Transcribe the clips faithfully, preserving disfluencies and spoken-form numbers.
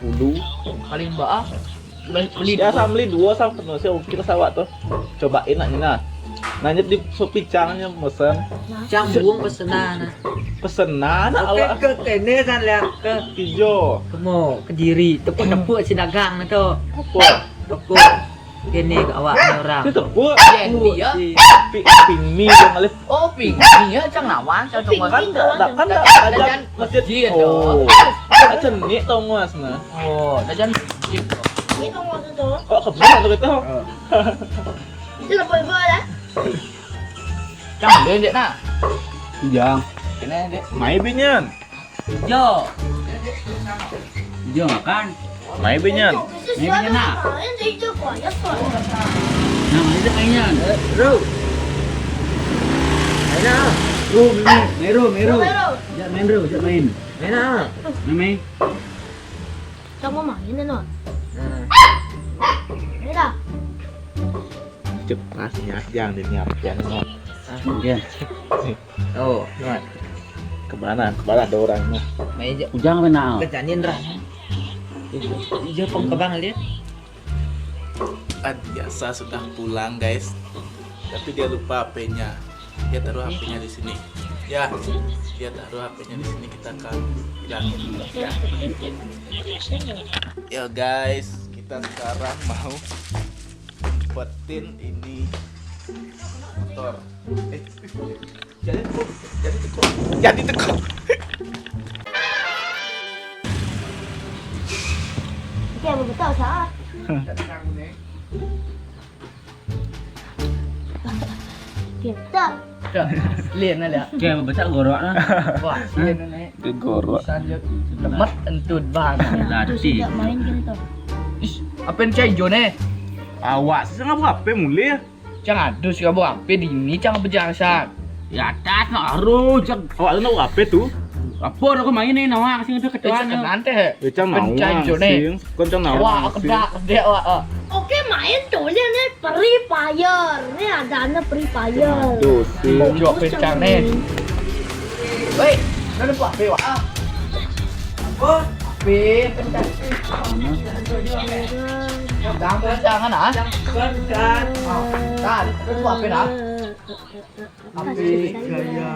Dulu. Paling ba'a beli, beli. Ya, dua. Sama beli dua sama penuh sih, oke lah, sawak tuh. Cobain nak, Nina. Nanya di Shopee, Cang nya mesen. Cang buang pesenan. Pesenan. Oke, awak ke kene kan, lihat ke. Ijo. Kemo, Kediri, tepuk-tepuk si dagang tu. Apa? Tepuk. Kene ke awak ni orang. Itu tepuk. Ya, dia. Pi-, ping mi yang alih. Oh, ping mi ya, Cang Nawang, Cang Nawang. Kan tak, tak, kan tak ada masjid. Jin, oh. Macam ni tau ngas nah. Oh, dah jangan gitu. Ini tau ngas tu. Kok kebal tu kata? Itu lah boy-boy lah. Cang, dia dek nak. Ijang. Kena dek. Mai binyan. Ijo. Ijo makan. Mai binyan. Mai binyan nak. Nah, mai binyan. Bro. Mai nak. Bro, mai, mai, bro, mai, bro. Jak main, bro, jak main. Mai nak. Mai, mai. Kamu main, Nona? Nah. Mai lah. Cepat nyiap yang dinyiapkan, no. Ah, iya. Oh, no. Kemana? Kemana ada orang, no? Meja. Ujang apa, Nal? Kejanin, Ra. Ijo pengkebang dia. Adiasa sudah pulang, guys. Tapi dia lupa H P-nya. Dia taruh H P-nya di sini. Ya, dia taruh H P-nya di sini, kita akan bilangin. Ya. Ya, guys, kita sekarang mau umpetin ini motor. Eh, jadi tekuk, jadi tekuk, jadi tekuk. Oke, apa betul, Sa? Pintar. Dah, lin lah. Oke, apa betul gorok lah. Wah, lin ni. Dia gorok. Sanjut. Lemat entut bang. Latih. Sejak main kini tu. Ish, apa yang cai jo ni? Awak sih ngapa apa mulai? Cang adus ka buah ape dini, Cang, apa Cang, San? Ya atas nak aru, Cang. Awak tu nak ape tu? Apa aku main ni, nawak sing tu ketuan. Nanti. Eh, Cang nawak sing. Kon Cang nawak. Wah, kedak, kedak, wah. Oke, main tu je ni, Free Fire. Ni ada ni Free Fire. Aduh, sing. Jok pencang ni. Wei, dah lupa ape, wah. Apa? Ape pencang? Jangan, jangan, ah. Kan, kan. Ape dah? Ape gaya.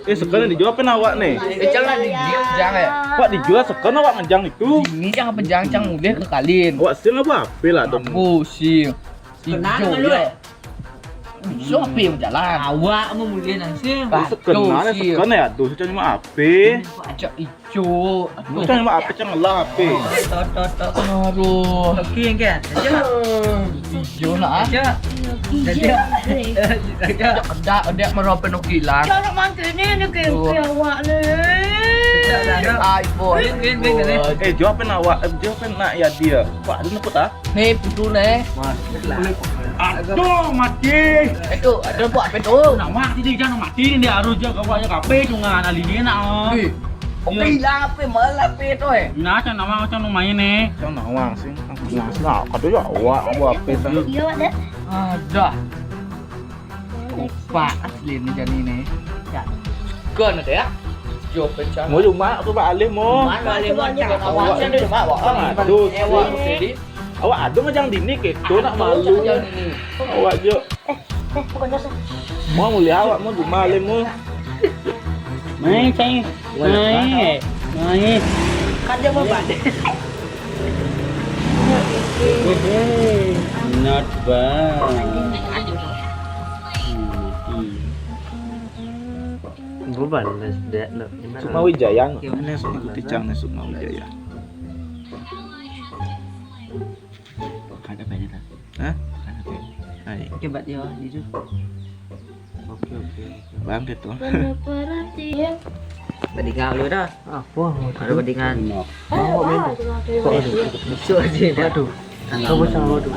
Eh, sekarang dijual ape awak ni? Eh, jangan di, jangan. Wak dijual sekarang awak ngejang itu. Ini jangan pejang, Cang, mulai ke kalin. Awak sing apa ape lah tu? Aku sing. Kenal lu, eh? Ijo ape yang jalan? Awak mau mulai nang sing. Sekarang ya, aduh, Cang, cuma ape? Cak ijo. Aduh. Cang, cuma ape, Cang, lah ape? Tot, tot, tot. Aduh. Oke, kan? Ijo nak, ah? Ijo. Ijo. Ijo. Ada, ada meropen oke lah. Cang nak mangke ni, ni ke awak ni. Ai, boy. Win, win, win, win. Eh, jawab nak awak, eh, jawab nak ya dia. Wak, ada nak tak? Ni putu ni. Aduh, mati. Itu ada buat apa tu? Nak mati dia, jangan mati ni, dia harus jaga awak, jaga ape tu ngan ali ni nak. Eh, oke lah, ape malah ape tu, eh? Nah, Cang nawang, Cang main ni. Cang nawang sing. Aku ngasih lah, kata ya awak, awak ape tu. Iya, Wak, dah. Ada. Pak asli ni jadi ni. Ya. Kan ada ya? Jo pencang. Mau cuma aku bak alih mau. Mana alih mau, Cang? Awak ni cuma awak. Aduh. Awak ada ngejang dini ke? Tu nak malu. Awak jo. Eh, eh, bukan dosa. Mau mulia awak mau cuma alih mau. Mai, Cang. Mai, mai. Kan dia mau balik. Hehe, not bad. Hmm, hmm. Beban, Mas, dek, nak. Sukma Wijaya, no. Ini Sukma Wijaya. Ada banyak tak? Hah? Ada banyak. Hai. Oke, buat dia, dia tu. Oke, oke. Bangkit tu. Bandingan lu dah. Apa? Ada bandingan. Besok aja dah. Aduh. Kau macam aduh.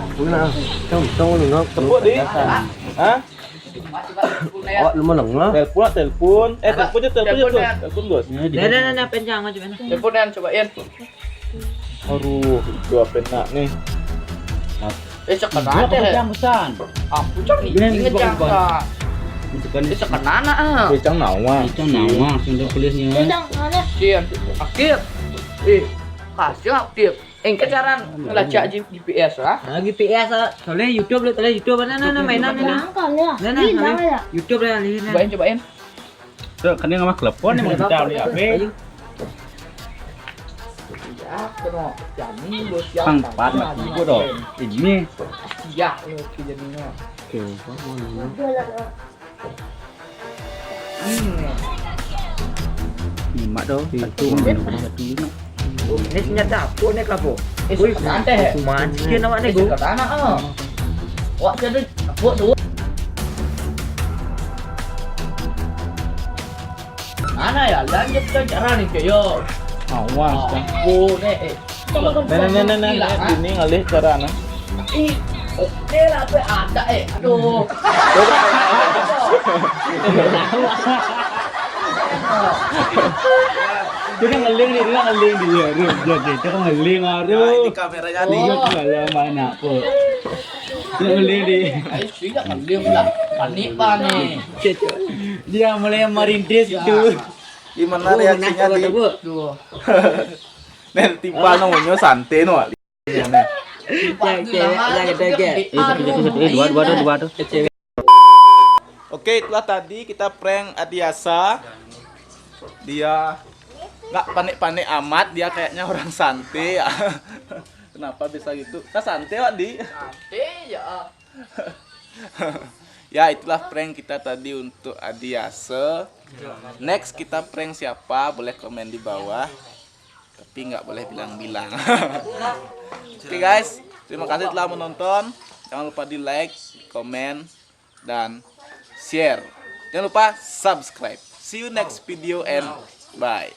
Tepuk di. Hah? Awak lu menengah. Telepon, telepon. Eh, telepon je, telepon je, telepon. Telepon, Bos. Dah, dah, dah, dah, pencang macam mana? Telepon dan cobain. Aduh, itu ape nak ni? Eh, sekarang deh. Yang pesan. Aku cak ni ngejang tak. Bukan. Eh, sekarang nak ah. Cang nawang. Cang nawang, sudah polisnya. Cang, mana? Sian, akhir. Eh, Kasih aktif. Engke cara ngelacak G P S lah. Nah, G P S ah. Soalnya YouTube lah, soalnya YouTube mana nah, nah, mainan ini. Nah, nah, nah, YouTube lah ini. Nah. Cobain, cobain. Tuh, kan dia nggak telepon nih mau kita beli apa? Ya, kena jani bos ya. Sang empat mati gua dong. Ini Ya, ini jadinya. Oke, apa mau nanya? Hmm. Nyimak dong. Satu, satu ini. Ini senjata apa nih kapo? Eh, wih, santai. Mancing awak nih, Gung. Ke tanah ah. Wak jadi apa tuh? Mana ya? Lanjut ke cara nih, yo. Awas. Oh, nih, eh. Nah, nah, nah, nah, nah, ini ngalih cara nah. Ih, oke lah, apa ada eh. Aduh. Dia ngeling nih, dia ngeling dia. Aduh, dia gitu ngeling, aduh. Ini kameranya nih. Iya, kalau mana kok. Dia ngeling di. Ayo sih nggak ngeling lah. Panik panik. Dia mulai merintis tuh. Gimana reaksinya di? Tuh. Nih timpal nongonyo santai no. Panik lah. Jangan, jangan. Eh, satu, satu, satu. Eh, dua, dua, dua, dua, dua. Oke, itulah tadi kita prank Adiasa. Dia nggak panik-panik amat, dia kayaknya orang santai ya. Kenapa bisa gitu? Nah, santai, Wak, di. Santai ya. Ya, itulah prank kita tadi untuk Adiasa. Next kita prank siapa? Boleh komen di bawah. Tapi nggak boleh bilang-bilang. Oke guys, terima kasih telah menonton. Jangan lupa di like, komen, dan share. Jangan lupa subscribe. See you next video and bye.